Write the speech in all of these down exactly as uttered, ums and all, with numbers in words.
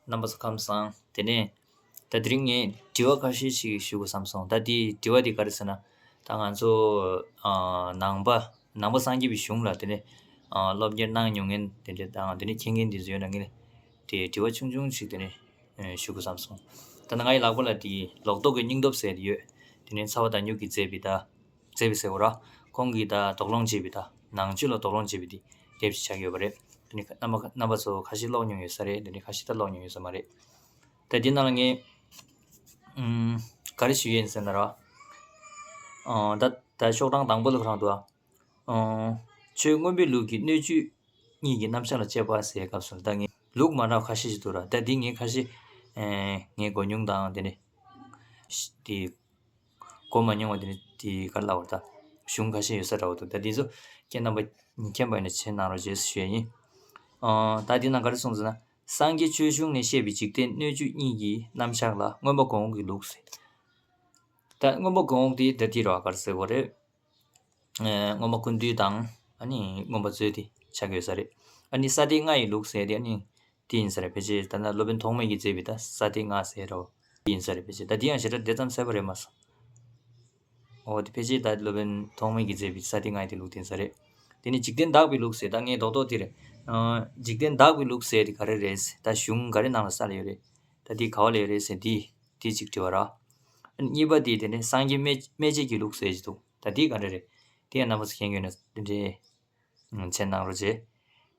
རྣམ་པ་ཚོ་ཁམས་བཟང་། དེ་ནས་ད་དེ་རིང་ངས་དྲི་བ་ཁ་ཤས་ཤིག་ཞུ་དགོས་བསམ་སོང་། ད་དེ་དྲི་བ་དེ་ག་རེ་ཟེར་ན། ད་ང་ཚོ་ཨ་ནང་པ་ནང་པ་སངས་རྒྱས་པའི་གཞུང་ལ་དེ་ནས་ཨ་སློབ་གཉེར་གནང་མྱོང་མཁན་དེ་འདྲ་དང་དེ་ནས་མཁྱེན་མཁན་དེ་ཚོ་ཡོད་ན་ངས་དེ་དྲི་བ་ཆུང་ཆུང་ཞིག་དེ་ནས་ཨ་ཞུ་དགོས་བསམ་སོང་། ད་ནི་ང་ཡི་ལག་པ་ལ་དེ་ལོག་རྟོག་གི་སྙིང་སྟོབས་ཟེར་དེ་ཡོད། དེ་ནས་རྩ་བ་བདག་ཉིད་ཀྱིས་མཛད་པའི་ད་མཛད་པའི་ཟེར་བ་ར། ཁོང་གིས་ད་དོགས་སློང་བྱས་པའི་ད་ནང་ཆོས་ལ་དོགས་སློང་བྱས་པའི་དེ་དེབ་ཅིག་ཆགས་ཡོད་པ་རེད། དེ་ནི་རྣམ་པ་རྣམ་པ་ཚོ་ཁ་ཤས་ཀློག་མྱོང་ཡོད་ས་རེད། དེ་ནི་ཁ་ཤས་ད་ཀློག་མྱོང་ཡོད་ས་མ་རེད། ད་འདི་ནང་ལ་ངས་ཨུམ་ག་རེ་ཞུ་ཡིན་ཟེར་ན་ར། ཨ་ད་ད་ཤོག་གྲངས་དང་པོ་ལ་ཁོ་རང་འདུག་ཨ། ཨ་ཆོས་མངོན་པའི་ལུགས་ཀྱི་སྣོད་བཅུད་གཉིས་ཀྱི་རྣམ་གཞག་ལ་དཔྱད་པ་ཟེར་སྐབས་སུ་ད་ངས་ལུགས་མ་འདྲ་བ་ཁ་ཤས་ཤིག་འདུག་ར། ད་འདི་ངས་ཁ་ཤས་ཨེ་ངས་གོ་མྱོང་དང་དེ་ནི་དེ་གོ་མ་མྱོང་བ་དེ་ནི་དེ་ག་རེ་ལབ་དགོས་རེད། ད་གཞུང་ཁ་ཤས་ཡོད་ས་འདྲ་བོ་འདུག་ད་དེ་ཚོ་ཁྱེད་རྣམ་པ་མཁྱེན་པ་ཡིན་ན་མཁྱེན་གནང་རོགས་བྱེད་ཞུ་ཡ་ཡིན། ཨ་ད་དེ་ནང་ག་རེ་གསུངས་ཟེར་ན། སངས་རྒྱས་ཆོས་གཞུང་ནས་བཤད་པའི་འཇིག་རྟེན་སྣོད་བཅུད་གཉིས་ཀྱི་རྣམ་གཞག་ལ་མངོན་པ་གོང་འོག་གི་ལུགས་ཟེར། ད་མངོན་པ་གོང་འོག་དེ་ད་དེ་རེད་བ། ག་རེ་ཟེར་དགོས་རེད། ཨ་མངོན་པ་ཀུན་བཏུས་དང་ཨ་ནི་མངོན་པ་མཛོད་དེ་ཆགས་ཡོད་ས་རེད། ཨ་ནི་ས་སྡེ་ལྔ་ཡི་ལུགས་ཟེར་དེ་ཨ་ནི་དེ་ཡིན་ས་རེད། ཕལ་ཆེར་ད་ནི་སློབ་དཔོན་ཐོགས་མེད་ཀྱིས་མཛད་པའི་ད་ས་སྡེ་ལྔ་ཟེར་རོ་དེ་ཡིན་ས་རེད། ཕལ་ཆེར་ད་དེ་ཡང་ཞེ་དྲག་དེ་ཙམ་གསལ་པོ་རེད་མ་སོང་། འོ་དེ་ཕལ་ཆེར་ད་སློབ་དཔོན་ཐོགས་མེད་ཀྱིས་མཛད་པའི་ས་སྡེ་ལྔ་ཡི་དེ་ལུགས་དེ་ཡིན་ས་རེད། དེ་ནི་འཇིག་རྟེན་དག་པའི་ལུགས་ཟེར་ད་ངས་རྡོག་རྡོག་དེ་རེད། ཨ་འཇིག་རྟེན་དག་པའི་ལུགས་ཟེར་དེ་ག་རེ་རེད་ཟེར། ད་གཞུང་ག་རེ་ནང་ལ་ས་ལ་ཡོད་རེད། ད་དེ་ག་བ་ལ་ཡོད་རེད་ཟེར་དེ་དེ་གཅིག་དྲི་བ་ར། གཉིས་པ་དེ་དེ་ནི་སངས་རྒྱས་སྨྲས་སྨྲས་བྱེད་ཀྱི་ལུགས་ཟེར་གྱི་འདུག་ད་དེ་ག་འདྲ་རེད། དེ་ཡང་རྣམ་པ་ཚོ་མཁྱེན་གྱི་ཡོད་ན་དེ་འདྲའི་མཁྱེན་གནང་རོགས་བྱེད།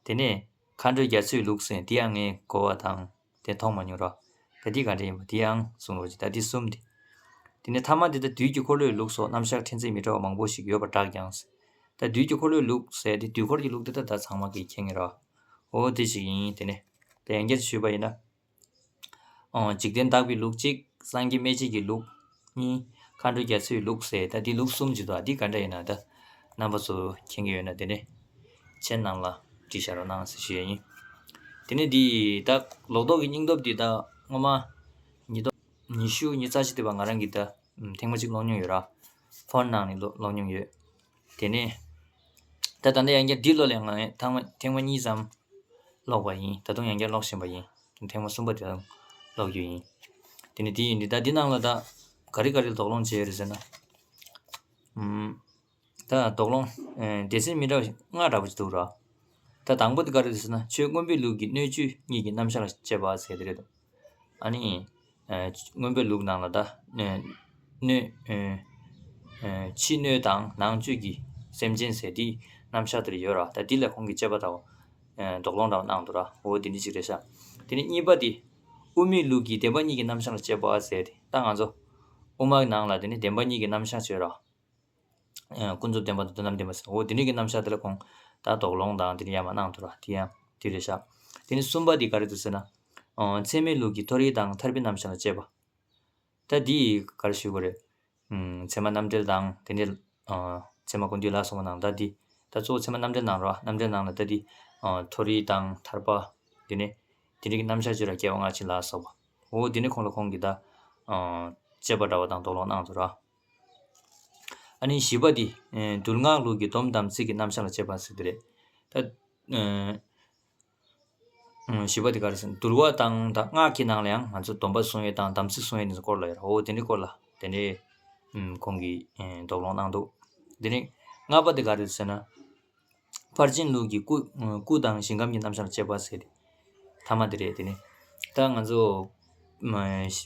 དེ་ནས་མཁའ་འགྲོའི་རྒྱ་མཚོའི་ལུགས་ཟེར་དེ་ཡང་ངས་གོ་བ་དང་དེ་མཐོང་མ་མྱོང་ར། ད་དེ་ག་འདྲ་ཡིན་པ་དེ་ཡང་གསུང་རོགས་བྱེད། ད་དེ་གསུམ་དེ། དེ་ནས་ཐ་མ་དེ་ད་དུས་ཀྱི་འཁོར་ལོའི་ལུགས་སོགས་རྣམ་གཞག་ཕྲན་ཚེགས་མི་འདྲ་བ་མང་པོ་ཞིག་ཡོད་པར་གྲགས་ཀྱང་། ད་དུས་ཀྱི་འཁོར་ལོའི་ལུགས་ཟེར་དེ་དུས་འཁོར་གྱི་ལུགས་དེ་ད་ད་ཚང་མ་གིས་མཁྱེན་གྱི་ར། འོ་དེ་ཞིག་ཡིན། དེ་ནས་ད་ཡང་བསྐྱར་ཞུས་པ་ཡིན་ན། ཨོ། འཇིག་རྟེན་དག་པའི་ལུགས་གཅིག་སངས་རྒྱས་སྨྲས་བྱེད་ཀྱི་ལུགས་གཉིས། མཁའ་འགྲོ་རྒྱ་མཚོའི་ལུགས་ཟེར་ད་འདི་ལུགས་གསུམ་ཅིག་འདུག་འདི་ག་འདྲ་ཡིན་ན་ད་རྣམ་པ་ཚོ་མཁྱེན་གྱི་ཡོད་ན་དེ་ནས་མཆན་ནང་ལ་བྲིས་བཞག་རོགས་གནང་ཟེར་ཞུ་ཡ་ཡིན། དེ་ནས་འདི་ད་ལོག་རྟོག་གི་སྙིང་སྟོབས་འདི་ད་སྔོན་མ་ཉིས་སྟོང་ཉི་ཤུ་ཉི་ཤུ་རྩ་གཅིག་དེ་བ་ང་རང་གིས་ད་ཐེངས་མ་གཅིག་ཀློག་མྱོང་ཡོད་ར། ཕོན་ནང་ནས་ཀློག་ཀློག་མྱོང་ཡོད། དེ་ནས་ད་ད་ལྟ་ཡང་བསྐྱར་འདི་ཀློག་ལས་ང་ཐེངས་མ་ཐེངས་མ་གཉིས་ཙམ་ཀློག་པ་ཡིན། ད་དུང་ཡང་བསྐྱར་ཀློག་བཞིན་པ་ཡིན། ཐེངས་མ་གསུམ་པ་དེ་ཀློག་རྒྱུ་ཡིན། དེ་ནི་དེ་ཡིན་དུས་ད་འདི་ནང་ལ་ད་ག་རེ་ག་རེ་དོགས་སློང་བྱས་ཡོད་རེད་ཟེར་ན། ཨུམ། ད་དོགས་སློང་ཨེ་སྡེ་ཚན་མི་འདྲ་བ་ལྔ་འདྲ་པོ་ཅིག་འདུག་ར། ད་དང་པོ་དེ་ག་རེ་རེད་ཟེར་ན་ཆོས་མངོན་པའི་ལུགས་ཀྱི་སྣོད་བཅུད་གཉིས་ཀྱི་རྣམ་གཞག་ལ་དཔྱད་པ་ཟེར་དེ་རེད་འདུག་ཨ་ནི། ཨ་མངོན་པའི་ལུགས་ནང་ལ་ད་སྣོད་སྣོད་ཨ་ཕྱི་སྣོད་དང་ནང་བཅུད་ཀྱི་སེམས་ཅན་ཟེར་དེའི་རྣམ་གཞག་དེར་ཡོད་ར། ད་འདི་ལ་ཁོང་གིས་དཔྱད་པ་དང་དོགས་སློང་འདྲ་བ་གནང་འདུག་ར། འོ་དེ་འདྲ་ཅིག་རེད་ཤག་དེ་ནས་གཉིས་པ་དེ་དབུ་མའི་ལུགས་ཀྱི་བདེན་པ་གཉིས་ཀྱི་རྣམ་གཞག་ལ་དཔྱད་པ་ཟེར་དེ་ད་ང་ཚོ་དབུ་མ་ནང་ལ་དེ་ནས་བདེན་པ་གཉིས་ཀྱི་རྣམ་གཞག་ཅིག་ཡོད་ར། ཀུན་རྫོབ་བདེན་པ་དང་དོན་དམ་བདེན་པ་ཟེར། འོ་དེ་འདྲ་གི་རྣམ་གཞག་དེ་ལ་ཁོང་ད་དོགས་སློང་དང་དེ་འདྲ་ཡང་མ་གནང་འདུག་ར། དེ་ཡང་དེ་རེད་ཤག་དེ་ནས་གསུམ་པ་དེ་ག་རེ་འདུག་ཟེར་ན། ཨོ། ཚད་མའི་ལུགས་ཀྱི་མཐོ་རིས་དང་ཐར་པའི་རྣམ་གཞག་ལ་དཔྱད་པ། ད་འདི་ག་རེ་ཞུ་དགོས་རེད། ཚད་མ་རྣམ་འགྲེལ་དང་དེ་འདྲའི་ཚད་མ་ཀུན་བཏུས་ལ་སོགས་པ་ནང་ད་འདི་ད་གཙོ་བོ་ཚད་མ་རྣམ་འགྲེལ་ནང་ར། རྣམ་འགྲེལ་ནང་ལ་ད་འདི་མཐོ་རིས་དང་ཐར་པ་དེ་ནས་དེ་འདྲ་གི་རྣམ་གཞག་བརྗོད་ར་སྐྱེ་བ་སྔ་ཕྱི་ལ་སོགས་པ། འོ་དེ་ནས་ཁོང་ལ་ཁོང་གིས་ད་དཔྱད་པ་འདྲ་བ་དང་དོགས་སློང་གནང་འདུག་ར། ཨ་ནི་བཞི་པ་འདི། འདུལ་སྔགས་ལུགས་ཀྱི་སྡོམ་དམ་ཚིག་གི་རྣམ་གཞག་ལ་དཔྱད་པ་ཟེར་གྱི་རེད། ད། བཞི་པ་འདི་ག་རེ་ཟེར་ན་འདུལ་བ་དང་ད་སྔགས་ཀྱི་ནང་ལ་ཡང་ང་ཚོ་སྡོམ་པ་སྲུང་ཡས་དང་དམ་ཚིག་སྲུང་ཡས་འདི་ཚོ་སྐོར་ལ་ཡོད་ར། འོ་དེ་འདྲའི་སྐོར་ལ་དེ་འདྲའི་ཁོང་གིས་དོགས་སློང་གནང་འདུག་དེ་ནས་ལྔ་པ་འདི་ག་རེ་ཟེར་ན། ཕར་ཕྱིན་ལུགས་ཀྱི་སྐུ་སྐུ་དང་ཞིང་ཁམས་ཀྱི་རྣམ་གཞག་ལ་དཔྱད་པ་ཟེར་ཏེ། ཐ་མ་དེ་རེད། དེ་ནི། ད་ང་ཚོ།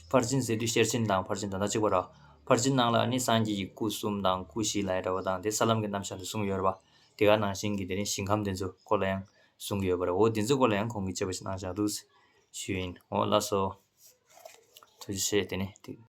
ཕར་ཕྱིན་ཟེར་དུས་ཤེར་ཕྱིན་དང་ཕར་ཕྱིན་ད་ལྟ་གཅིག་པ་ར། ཕར་ཕྱིན་ནང་ལ་ནི་སངས་རྒྱས་ཀྱི་སྐུ་གསུམ་དང་སྐུ་བཞི་ལ་ཡ་འདྲ་བ་དང་དེ་ས་ལམ་གྱི་རྣམ་གཞག་དེ་གསུངས་ཡོད་རེད་པ། དེ་ག་ནང་བཞིན་གྱི་དེ་ནི་ཞིང་ཁམས་དེ་ཚོ་སྐོར་ལ་ཡང་གསུང་གི་ཡོད་པ་རེད། འོ་དེ་ཚོའི་སྐོར་ལ་ཡང་ཁོང་གིས་དཔྱད་པ་ཞིག་གནང་བཞག་འདུག་ཞུས་ཡིན། འོ་ལགས་སོ། ཐུགས་རྗེ་ཆེ། དེ་ནི་དེ་